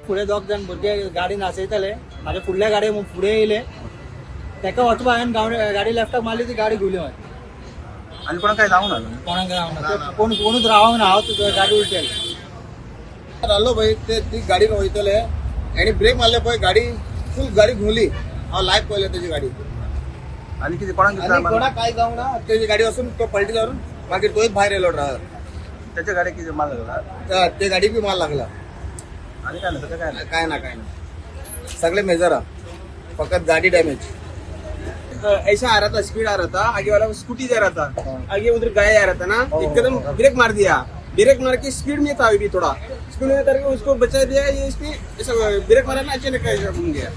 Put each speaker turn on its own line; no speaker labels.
फुडें दोग जाण भुरगे गाडी नाचयताले. म्हाज्या फुडल्या गाडये फुडें येयले, तेका वचपा हांवें गाडी लेफ्टाक मारली, ती गाडी घुली मागीर.
आनी कोणाक काय जावंक ना न्हू?
कोणाक रावना ते, कोण कोणूच रावंक ना. हांव तुका गाडी उलटी आयली.
रावलो पळय ते ती गाडी वयतले आनी ब्रेक मारले पळय, गाडी फूल गाडी घुंवली. हांव लायव्ह पळयले तेजी गाडी.
आनी कितें कोणाक कितें
आनी
मारलें?
कोणाक काय जावंक ना. तेजी गाडी वचून तो पलटी जावन मागीर तोय भायर येयलो ड्रायव्हर.
त्याच्या गाडयेक कितें मार लागला?
ते गाडी बी मार लागला.
आनी काय ना, सगळें काय ना?
काय ना, काय ना, सगळे मेजर हा, फकत गाडी डॅमेज.
ऐसा आ रहा था, स्पीड आ रहा था. आगे वाला स्कूटी जा रहा था, आगे उधर गाय आ रहा था ना, एकदम ब्रेक मार दिया. ब्रेक मार के स्पीड में था, अभी थोड़ा स्पीड में करके उसको बचा दिया. ये इसने ऐसा ब्रेक मारा ना, अचानक ऐसा घूम गया.